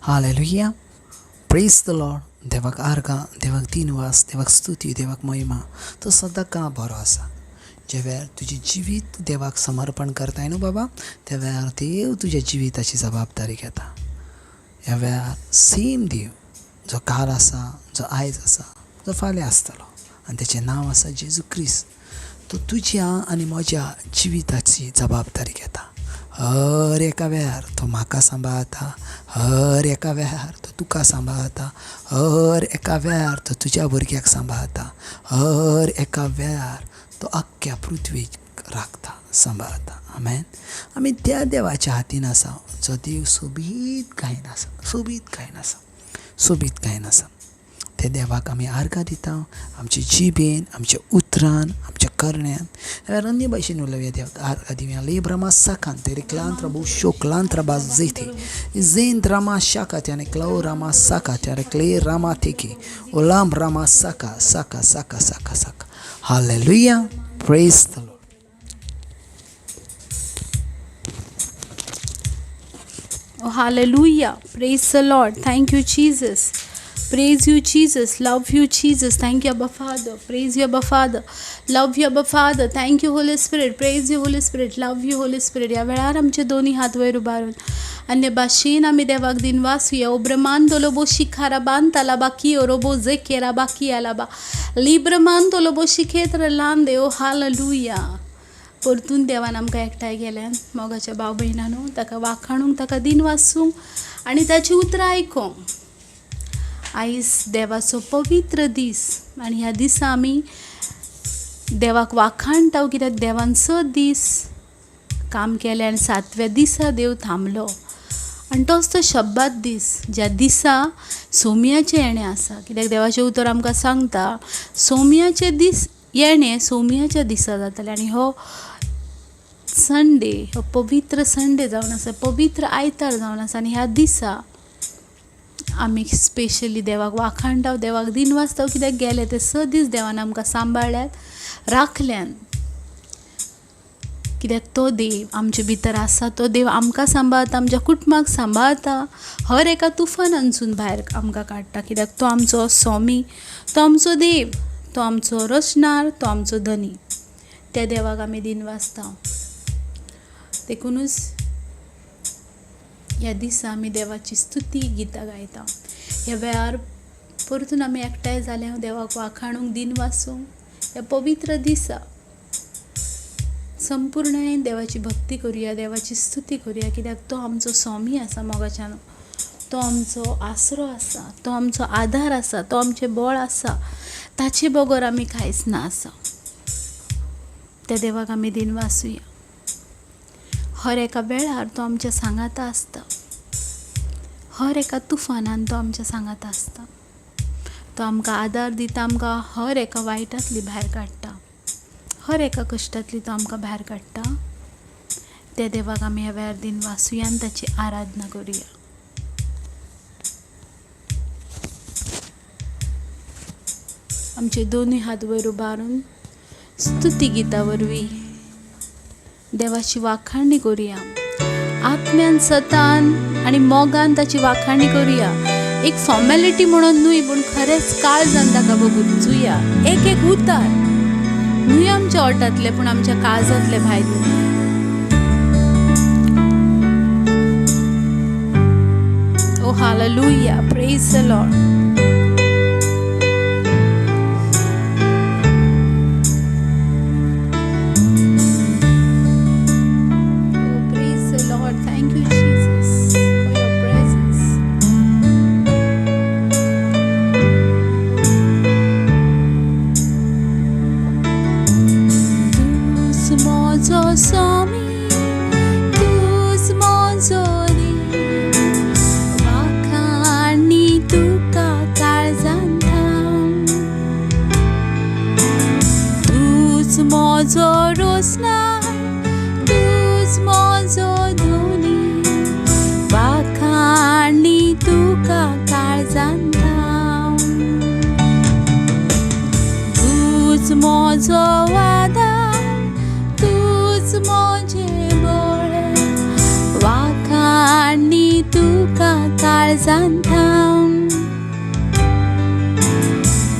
Hallelujah, praise the Lord. देवाक आर्गां, देवाक दिनवास, देवाक स्तुती, देवाक महिमा. तो सदां का बरो आसा. ज्या वेळार तुजें जिवीत देवाक समर्पण करताय न्हू बाबा, त्या वेळार देव तुज्या जिविताची जबाबदारी घेता. ह्या वेळार सेम देव जो काल आसा, जो आयज आसा, जो फाल्यां आसतलो, आनी तेचें नांव आसा जेजू क्रिस्त. तो तुज्या आनी म्हज्या जिविताची जबाबदारी घेता. हर एका वेळार तो म्हाका सांबाळता, हर एका वेळार तो तुका सांबाळता, हर एका वेळार तो तुज्या भुरग्याक सांबाळता, हर एका वेळार तो आख्ख्या पृथ्वीक राखता, सांबाळता. आमेन. आमी त्या देवाच्या हातीन आसा जो देव सोबीत गायन आसा, सोबीत गायन आसा, सोबीत गायन आसा. त्या देवाक आमी आर्गां दिता, आमचे जिबेन, आमच्या उतरान, आमच्या करण्यान. जाल्यार अन्य भाशेन उलोवया, देवाक आर्गां दिवया. लेब्रमा साकान तेरे क्लांत रबो शोकलांत रबा जेथे झेन रामा शाका त्याने क्लव रामा साका त्याने क्ले रामा तेके ओलाम रामा साका साका साका साका साका. Hallelujah, praise the Lord. Oh, hallelujah. Praise the Lord. Thank you, Jesus. Praise you, Jesus. Love you, Jesus. Thank you, Abba Father. Praise you, Abba Father. Love you, Abba Father. Thank you, Holy Spirit. Praise you, Holy Spirit. Love you, Holy Spirit. ह्या वेळार आमचे दोनी हात वयर उबारून अन्य भाशेन आमी देवाक दिनवासुया. ओ ब्रह्मांदोलो शिखारा बांताला बाकी ओरोबो जेकेरा बाकी आलाबा लिब्रमांदोलो शिखेत्र लांदे. ओ हालेलुया. परतून देवान आमकां एकठांय केल्यान मोगाच्या भाव भयणांनो, ताका वाखाणूंक, ताका दिनवासूंक आनी ताची उतरां आयकोंक. आयज देवाचो पवित्र दीस आनी ह्या दिसा आमी देवाक वाखाणटा, कित्याक देवान स दीस काम केलें आनी सातव्या दिसा देव थांबलो. आनी तोच तो शब्बात दीस, ज्या दिसा सोमयाचें येणें आसा. कित्याक देवाचें उतर आमकां सांगता सोमयाचे दीस येणें सोमयाच्या दिसा जातलें. आनी हो संडे, हो पवित्र संडे जावन आसा, पवित्र आयतार जावन आसा. आनी ह्या दिसा आमी स्पेशली देवाक वाखाणटा, देवाक दिनवासता, कित्याक गेले ते स दीस देवान आमकां सांबाळ्ळ्यात, राखल्यान. कित्याक तो देव आमचे भितर आसा, तो देव आमकां सांबाळता, आमच्या कुटुंबाक सांबाळता, हर एका तुफानांसून भायर आमकां काडटा. कित्याक तो आमचो स्वामी, तो आमचो देव, तो आमचो रचणार, तो आमचो धनी. त्या देवाक आमी दिनवासता. देखुनूच ह्या दिसा आमी देवाची स्तुती गितां गायता. ह्या वेळार परतून आमी एकठांय जाले देवाक वाखाणूंक, दिनवासूंक. ह्या पवित्र दिसा संपूर्णायेन देवाची भक्ती करुया, देवाची स्तुती करुया. कित्याक तो आमचो स्वामी आसा मोगाच्यान, तो आमचो आसरो आसा, तो आमचो आधार आसा, तो आमचें बळ आसा. ताचे बगर आमी कांयच ना आसा. त्या देवाक आमी दिनवासुया. हर एका वेळार तो आमच्या सांगाता आसता, हर एका तुफानान तो आमच्या सांगाता आसता. तो आमकां आदार दिता, आमकां हर एका वायटांतली भायर काडटा, हर एका कश्टांतली तो आमकां भायर काडटा. त्या देवाक आमी ह्या वेळार दिनवासुया आनी ताची आराधना करुया. आमचे दोनूय हात वयर उबारून स्तुती गिता वरवीं देवाची वाखाणणी करुया. आत्म्यान, सतान आनी मोगान ताची वाखाणणी करुया. एक फॉर्मेलिटी म्हणून न्हय, पूण खरेंच काळजान ताका बगुजुया. एक एक उतार न्हय आमच्या ओटांतले, पूण आमच्या काळजांतले भायर. Oh hallelujah, praise the Lord. म्हजो रोसना, तूच म्हजो धनी, काळजांत थावन.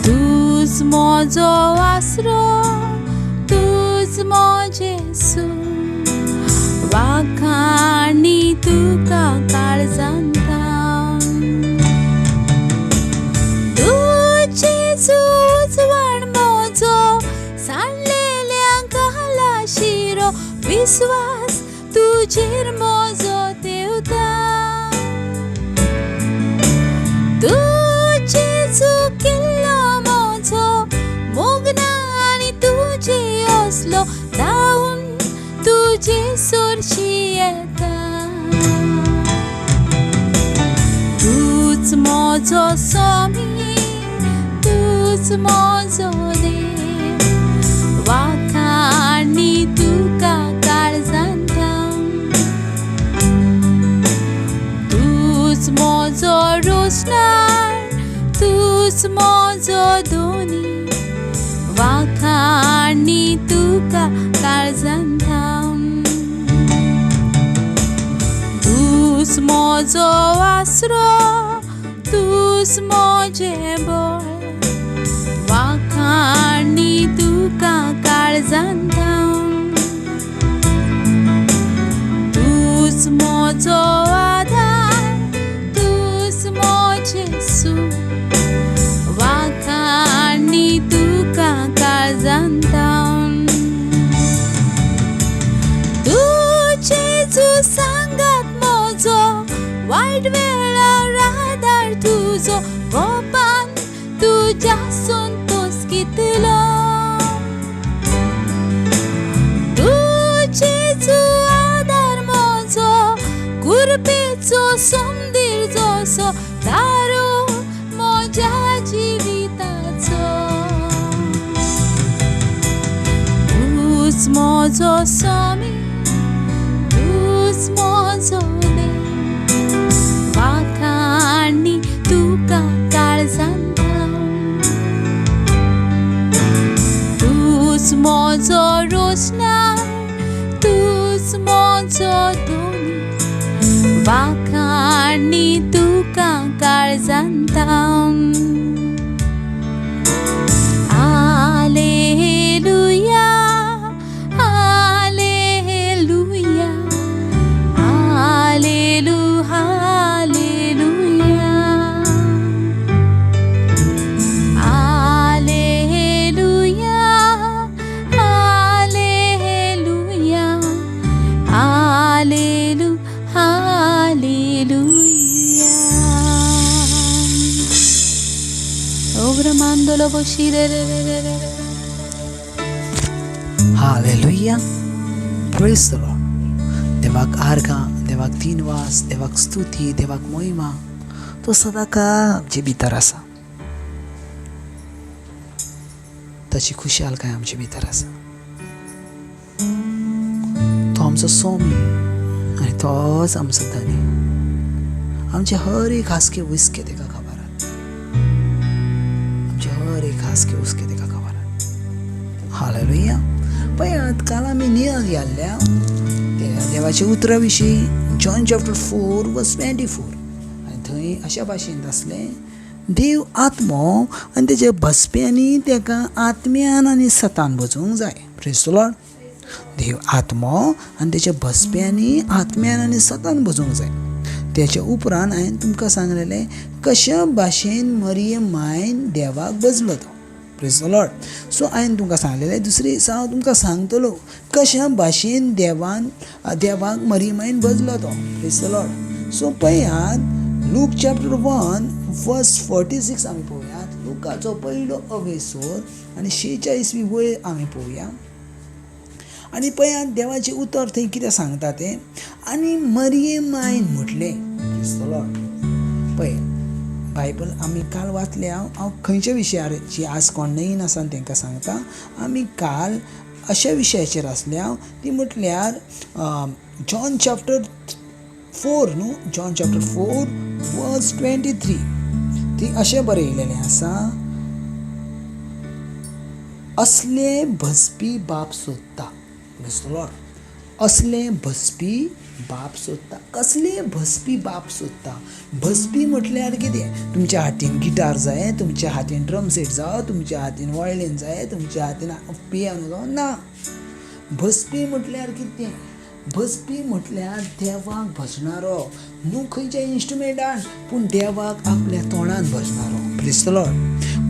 तूंच म्हजो आसरो, तूंच म्हजें सूख, वाखाणी तुका काळजांत थावन. तुजें उजवाड म्हजो सांडलेल्या घाला शिरो, विस्वास तुजेर म्हजो देवता. तुजें चुकिल्लो म्हजो मोग ना आनी तुजे असलो धांवून तुजे सोरशी येता. तूंच म्हजो स्वामी, तूंच म्हजो देव, वाखाणी तुका काळजांत थावन. तूंच म्हजो रोषणाय, तूंच म्हजो दोनी, वाखाणी तुका काळजांत थावन. तूंच म्हजो आसरो, तूंच म्हजें बळ, वाखाणी तुका काळजांत थावन. तूंच म्हजो आदार, तूंच म्हजें सूख, वाखाणी तुका काळजांत थावन. तुजें सांगात म्हजो वायट वेळार आदार तुजो, गोपान तुज्या संतोस कितलो. तुजें आदार म्हजो कुरपेचो संदीर जसो दारो म्हज्या जिविताचो. तूंच म्हजो स्वामी, तूंच म्हजो देव, वाखाणी तुका काळजांत थावन. तूंच म्हजो रोषणाय, तूंच म्हजो दोनी, वाखाणी तुका काळजांत थावन. हालेलुया, हालेलुया, हालेलु हालेलुया, हालेलुया, हालेलुया, हालेलु hallelujah. Obramandolo voshire re re re re. Hallelujah, praise the Lord. देवाक आर्गां, देवाक दिनवास, देवाक स्तुती, देवाक मोहिमा. तो सदांकाळ आमचे भितर आसा, ताची खुशालकाय आमचे भितर आसा. तो आमचो स्वामी आनी तोच आमचो धनी. आमचे हर एक हासके हुस्के ताका खबर आसा, आमचे हर एक हासके हुस्के ताका खबर आसा. हालेलुया. पळयात, काल आमी नियाळ घाल्ल्या देवाच्या उतरा विशीं, जॉन चॅप्टर 4 वर्स 24, आनी थंय अशा भाशेन आसलें, देव आत्मो आनी तेच्या बसप्यांनी ताका आत्म्यान आनी सतान भजूंक जाय. प्रेज the Lord. देव आत्मो आनी तेच्या बसप्यांनी आत्म्यान आनी सतान भजूंक जाय. तेच्या उपरांत हांवें तुमकां सांगलेलें कशा भाशेन मरियम मायन देवाक भजलो तो. प्रेज the Lord. सो हांवें तुमकां सांगलेलें, दुसरी दिसा हांव तुमकां सांगतलो कशा भाशेन देवाक मरियमायन भजलो तो. प्रेज the Lord. सो पळयात लूक चॅप्टर 1 वर्स 46 आमी पळोवया. लुकाचो पयलो अवेसोर आनी 46वी वयर आमी पळोवया. आनी पळयात देवाचें उतर थंय कितें सांगता तें. आनी मरियम मायन म्हटलें. प्रेज the Lord. पळय बायबल आमी काल वाचल्या. हांव खंयच्या विशयार जी आज कोण नवीन आसा तांकां सांगता. आमी काल अशा विशयाचेर आसल्या ती म्हटल्यार जॉन चॅप्टर 4 न्हू, जॉन चॅप्टर 4 वर्स 23. ती अशें बरयलेलें आसा, असले भजपी बाप सोदता. प्रेज the Lord. असले भजपी बाप सोदता. कसले भसपी बाप सोदता? भसपी म्हटल्यार कितें? तुमच्या हातीन गिटार जाय, तुमच्या हातीन ड्रम सेट जावं, तुमच्या हातीन वॉयलीन जाय, तुमच्या हातीन पियानो जावं, ना. भसपी म्हटल्यार कितें? भसपी म्हटल्यार देवाक भजणारो, न्हू खंयच्या इन्स्ट्रुमेंटान, पूण देवाक आपल्या तोंडान भजणारो. प्रेज the Lord.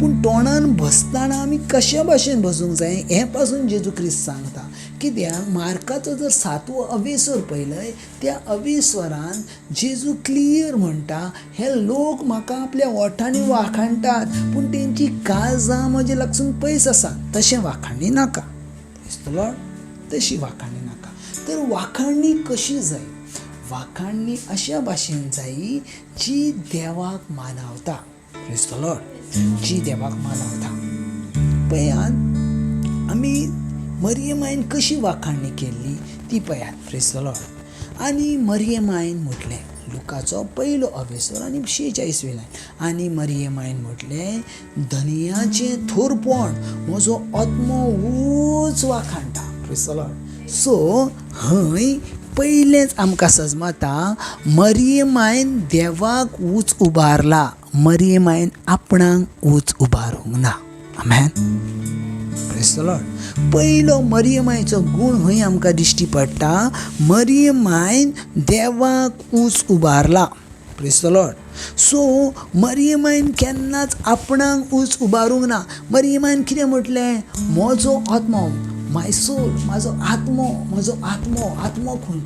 पूण तोंडान भसतना आमी कशे भाशेन भजूंक जाय हें पासून जेजू क्रिस्त सांगता. कित्याक मार्काचो जर सातवो अवेस्वर पळयलय, त्या अवेस्वरान जेजू क्लियर म्हणटा, हे लोक म्हाका आपल्या ओठांनी वाखाणटात पूण तेंची काळजां म्हजे लागसून पयस आसा. तशें वाखाणणी नाका. प्रेज the Lord. तशी वाखाणणी नाका. तर वाखाणणी कशी जाय? वाखाणणी अशा भाशेन जायी जी देवाक मानवता. प्रेज the Lord. जी देवाक मानवता. पळयात आमी मरियमायन कशी वाखाणणी केल्ली ती पळयात. Praise the Lord. आनी मरियमायन म्हटलें, लुकाचो पयलो अवेस्वर आनी 46वी लायन, आनी मरियमायन म्हटलें, धनियाचें थोरपण म्हजो आत्मो ऊंच वाखाणटा. Praise the Lord. सो हय पयलेंच आमकां सजमता मरियमायन देवाक ऊंच उबारला, मरियमायन आपणाक ऊंच उबारूंक ना. आमेन. Praise the Lord. पयलो मरियमायचो गूण हय आमकां दिश्टी पडटा, मरियमायन देवाक ऊंच उबारला. Praise the Lord. सो मरियमायन केन्नाच आपणाक ऊंच उबारूंक ना. मरियमायन कितें म्हटलें? म्हजो आत्मो, माय सोल, म्हाजो आत्मो, म्हजो आत्मो. आत्मो खंय?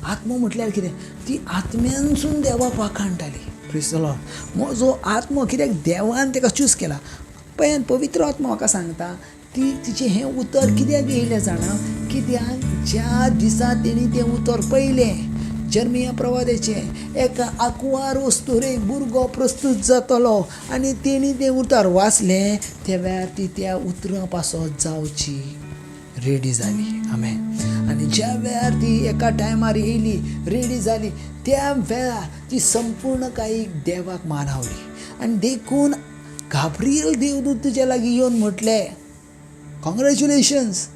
आत्मो म्हटल्यार कितें? ती आत्म्यानसून देवाक वाखाणटाली. Praise the Lord. म्हजो आत्मो, कित्याक देवान ताका चूज केला. पळयात पवित्र आत्मो म्हाका सांगता, ती तिचें हें उतर कित्याक येयलें जाणा? कित्याक ज्या दिसा तेणी तें उतर पळयलें, जर्मिया प्रवादाचें, एका आंकवार वस्तुरेक भुरगो प्रस्तूत जातलो, आनी तेणी तें उतर वाचलें, त्या वेळार ती त्या उतरां पासत जावची रेडी जाली. आमेन. आनी ज्या वेळार ती एका टायमार येयली, रेडी जाली, त्या वेळार ती संपूर्ण काही देवाक मानावली. आनी देखून गाब्रियल देवदूत तुज्या लागीं येवन म्हटलें, कॉंग्रेच्युलेशन्स,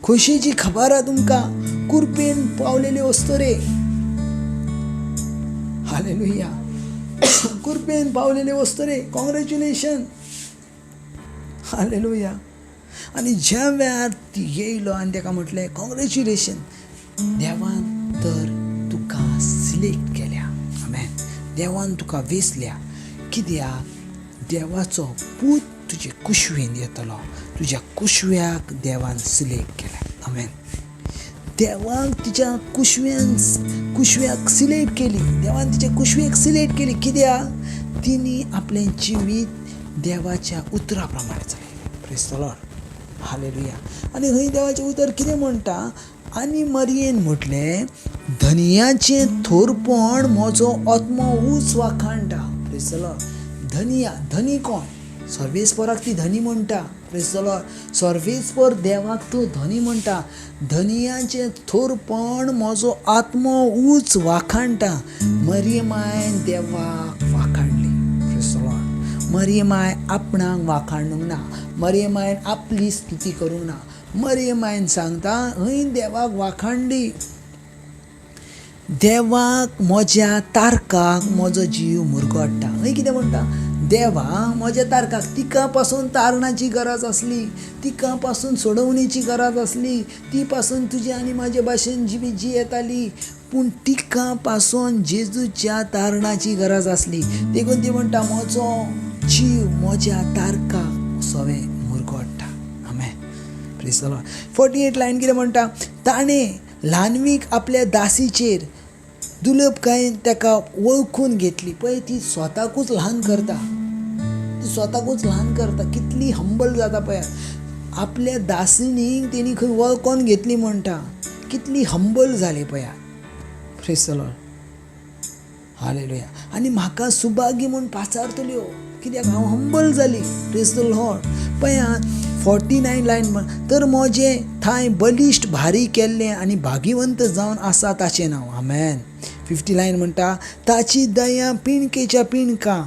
खोशयेची खबर आहा तुमकां, कुरपेन पावलेली वस्तुरे. हालेलुया. कुरपेन पावलेले वस्तुरे, कॉंग्रेच्युलेशन. हालेलुया. आनी ज्या वेळार ती येयलो आनी ताका म्हटलें कॉंग्रेच्युलेशन, देवान तर तुका सिलेक्ट केल्या. आमेन. देवान तुका वेंचल्या. कित्याक देवाचो पूत तुजे कुशवेन येतलो, तुज्या कुशव्याक देवान सिलेक्ट केल्या. आमेन. देवाक तिच्या कुशव्याक सिलेक्ट केली, देवान तिच्या कुशव्याक सिलेक्ट केली. कित्याक तिणी आपलें जिवीत देवाच्या उतरा प्रमाणे चलयलें. Praise the Lord. हालेलुया. आनी हय देवाचें उतर कितें म्हणटा? आनी मरियेन म्हटलें, धनियाचें थोरपण म्हजो आत्मो ऊंच वाखाणटा. Praise the Lord. धनिया, धनी कोण? सर्वेस्पराक ती धनी म्हणटा. Praise the Lord. सर्वेस्पर देवाक तो धनी म्हणटा. धनियाचें थोरपण म्हजो आत्मो ऊंच वाखाणटा. मरियमायन देवाक वाखाणली. Praise the Lord. मरियमाय आपणाक वाखाणूंक ना, मरियमायन आपली स्तुती करूंक ना. मरियमायन सांगता, हय देवाक वाखाणली, देवाक म्हज्या तारकाक म्हजो जीव मुरगडटा. हय कितें म्हणटा? देवा म्हज्या तारकाक, तिका पासून तारणाची गरज आसली, तिका पासून सोडवणेची गरज आसली, ती पासून तुजे आनी म्हाजे भाशेन जिवी जी येताली, पूण तिका पासून जेजूच्या तारणाची गरज आसली. देखून ती म्हणटा, म्हजो जीव म्हज्या तारकाक सवें मुरगडटा. आमेन. Praise the Lord. 48 line कितें म्हणटा? ताणें ल्हानवीक आपल्या दासीचेर दुलबकायेन ताका वळखून घेतली. पळय ती स्वताकूच ल्हान करता, ती स्वताकूच ल्हान करता, कितली हंबल जाता पळय. आपल्या दासिनीक तेणी खंय वळखून घेतली म्हणटा, कितली हंबल जाली पळया. Praise the Lord. हालेलुया. आनी म्हाका सुभागी म्हूण पाचारतल्यो, कित्याक हांव हंबल जाली. Praise the Lord. पळया 49 लायन, तर म्हजें थांय बलिश्ट भारी केल्लें आनी भागीवंत जावन आसा ताचें नांव. आमेन. 50 लायन म्हणटा, ताची दया पिणकेच्या पिणका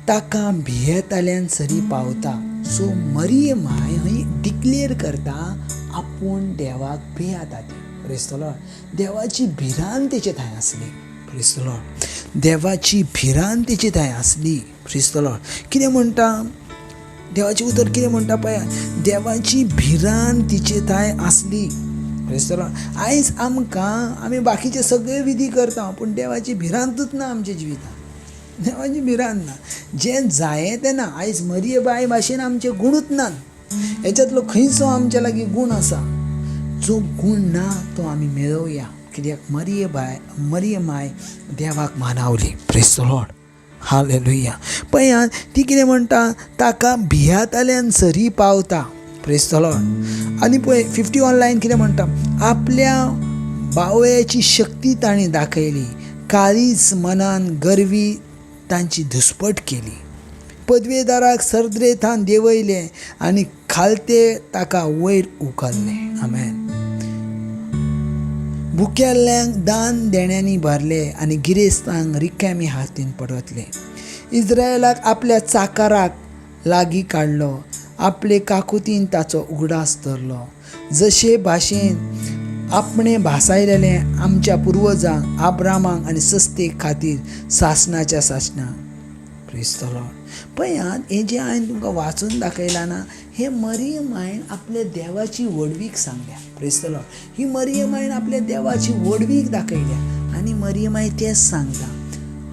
ताका भियेताल्यान सरी पावता. सो मरियमाय हय डिक्लेर करता आपूण देवाक भियेता ती. प्रेज the Lord. देवाची भिरांत तेचे थंय आसली. प्रेज the Lord. देवाची भिरांत तेचे थंय आसली. प्रेज the Lord. कितें म्हणटा देवाचें उतर, कितें म्हणटा पळया, देवाची भिरांत तिचे थंय आसली. Praise the Lord. आयज आमकां आमी बाकीचे सगळे विधी करता पूण देवाची भिरांतूच ना आमच्या जिवितांत. देवाची भिरांत ना, जें जाय तें ना. आयज मरिये बाय भाशेन आमचे गुणूच नात. हेच्यातलो खंयचो आमच्या लागीं गूण आसा? जो गूण ना तो आमी मेळोवया. कित्याक मरिये बाय, मरिये माय देवाक मानावली. Praise the Lord. Hallelujah. पळयात ती कितें म्हणटा, ताका भियाताल्यान सरी पावता. Praise the Lord. आनी पळय 51 लायन कितें म्हणटा, आपल्या बावळ्याची शक्ती ताणें दाखयली, काळीज मनान गर्वी तांची धुस्पट केली, पदवेदाराक सरद्रेथान देंवयलें आनी खालते ताका वयर उखल्लें. आमेन. भुकेल्ल्यांक दान देण्यांनी भरले आनी गिरेस्तांक रिकामी हातीन परतले. इस्रायलाक आपल्या चाकाराक लागीं काडलो, आपले काकुतीन ताचो उगडास धरलो. जशे भाशेन आपणें भासायलेलें आमच्या पुर्वजांक आब्रामाक आनी सस्ते खातीर सासणाच्या सासणां. Praise the Lord. पळयात हें जें हांवें तुमकां वाचून दाखयलां ना, हें मरिये मायन आपल्या देवाची व्हडवीक सांगल्या. Praise the Lord. ही मरिये मायन आपल्या देवाची व्हडवीक दाखयल्या आनी मरिये माय तेंच सांगता,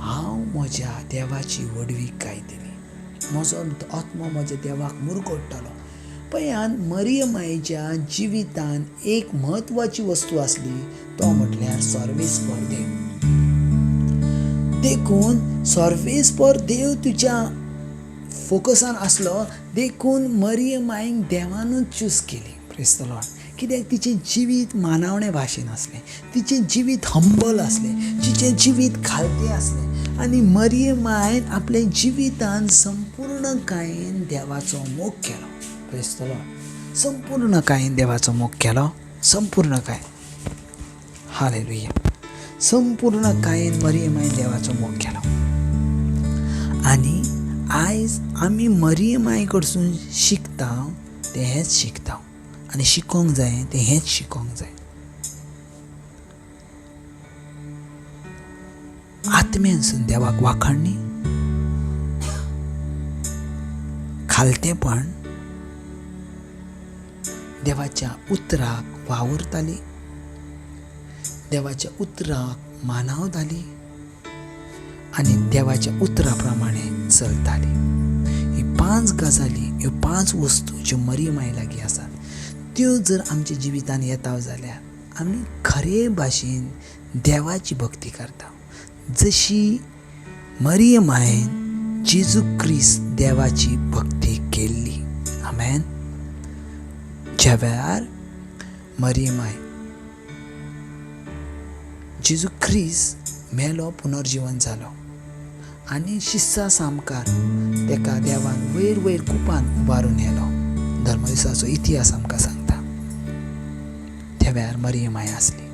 हांव म्हज्या देवाची व्हडवीक गायतली, म्हजो आत्मो म्हज्या देवाक मुरगोडटलो. पळयात मरिये मायच्या जिवितान एक म्हत्वाची वस्तू आसली, तो म्हटल्यार सर्वेस्पर देव. देखून सर्वेस्पर देव तुज्या फोकसान आसलो, देखून मरिये मायक देवानूच चूज केली. Praise the Lord. कित्याक तिचें जिवीत मानावणे भाशेन आसलें, तिचें जिवीत हंबल आसलें, तिचें जिवीत खालतें आसलें आनी मरिये मायन आपल्या जिवितान संपूर्णकायेन देवाचो मोग केलो. Praise the Lord. संपूर्णकायेन देवाचो मोग केलो, संपूर्णकायेन. हालेलुया. संपूर्णकायेन मरिये मायन देवाचो मोग केलो. आनी आयज आमी मरिये माय कडसून शिकता तें हेंच शिकता आनी शिकोंक जाय तें हेंच शिकोंक जाय. आत्म्यानसून देवाक वाखाणणी, खालतेपण, देवाच्या उतराक वावुरताली, देवाच्या उतराक मानावताली आनी देवाच्या उतरा प्रमाणे चलताली. ही 5 गजाली, ह्यो 5 वस्तू ज्यो मरिये माय लागीं आसात त्यो जर आमच्या जिवितान येता जाल्यार आमी खरे भाशेन देवाची भक्ती करता. जशी मरिये मायन जेजू क्रिस्त देवाची भक्ती केल्ली. आमेन. ज्या वेळार मरिये माय जेजू क्रिस्त मेलो, पुनर्जिवन जालो आनी शिस्सा सामकार तेका देवान वयर वयर कुपान उबारून व्हेलो. धर्मदिसाचो इतिहास आमकां सांगता. त्या वेळार मरिये माय आसली.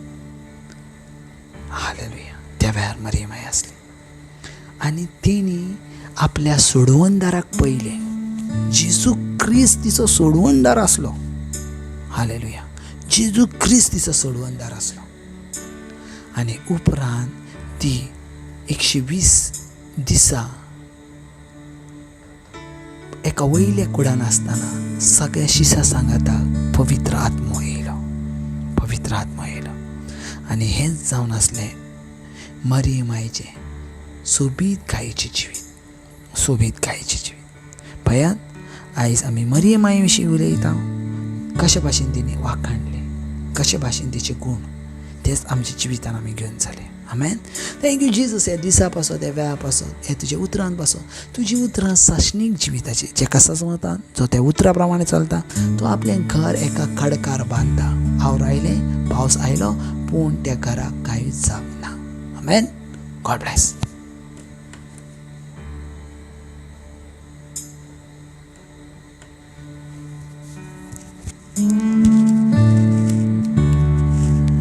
हालेलुया. त्या वेळार मरिये माय आसली आनी तेणी आपल्या सोडवणदाराक पळयलें. जेजू क्रिस्त तिचो सोडवणदार आसलो. हालेलुया. जेजू क्रिस्त तिचो सोडवणदार आसलो. आनी उपरांत ती 120 दिसा एका वयल्या कुडान आसतना सगळ्या शिसा सांगाता पवित्र आत्मो येयलो, पवित्र आत्मो येयलो. आनी हेंच जावन आसलें मरिये मायचें सोबीत गायेचें जिवीत, सोबीत गायेचें जिवीत. पळयात आयज आमी मरिये माये विशीं उलयता, कशे भाशेन तिणें वाखाणलें, कशे भाशेन तिचे गूण, तेच आमच्या जिवितान आमी घेवन जाले. आमेन. Thank you Jesus. ह्या दिसा पासत, ह्या वेळा पासत, ह्या तुज्या उतरान पासत, तुजी उतरां सासणीक जिविताची. जेका सजमता जो त्या उतरा प्रमाणे चलता तो आपलें घर एका खडकार बांदता. आवरो आयलें, पावस आयलो, पूण त्या घराक कांयच जावंक ना. आमेन. God bless.